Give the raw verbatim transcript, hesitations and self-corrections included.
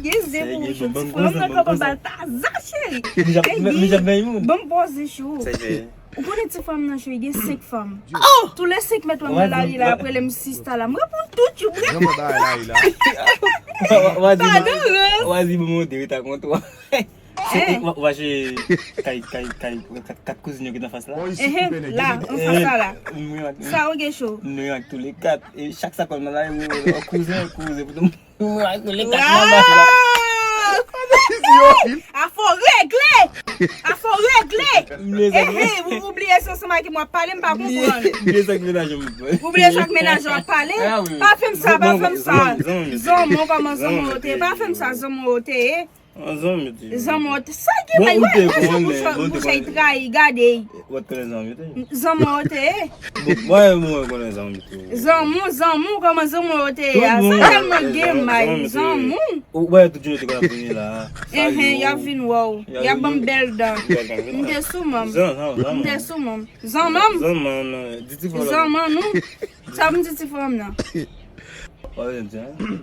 Gen zen pou ou, chou. Ti fanm nan ka pa Baltaza, cheri. Li ap, li ap bay moun. Ban m poze, chou. Ou konnen ti fanm nan, chou, gen senk fanm. Tou le senk mèt wè m nan lari la, ap rele m sista la. M reponn tout, chou, m reponn. Padon, Rose. Wazi, bon, monte, wi, ta konn twa. Ou va jwe kay, kay, kay, kat, kat kouzin yo ki t anfas la. Enhen, la, anfas la, la. Sa ou gen, chou? Nou ak tou le kat. E chak sa konn nan lari, wi, wi, kouzen, kouzen, pou nou. Mwen ak tou le kat nan bas la. Afò regle! Afò regle! Ehe, ou, ou bliye se ansanm ak ki m w ap pale, m pa konprann. Bliye sa k menaj an m. Ou bliye sa k menaj an w ap pale? Pa fè m sa, pa fè m sa. Zanmi, kòman zanmi w te ye? Pa fè m sa, zanmi w te ye. Zanmi w te ye. Zanmi w te, sa ki bay, wè, wè, bouch li trayi, gade. Ou pa t konnen zanmi w te ye? Zanmi w te ye. Bon, mwen, mwen konnen zanmi w te ye. Zanmi w, zanmi w, kòman zanmi w te ye a? Sa tèlman gen may, zanmi w. Ou wè tout jounen te konn ap vini la. Enhen, y ap vin wè w. Y ap ban m bèl dan. M te sou manm. M te sou manm. Zanmanm. Zanmanm, di ti pawòl. Zanmanm nou. Sa pou m di ti fanm nan? Wè, m di, hein?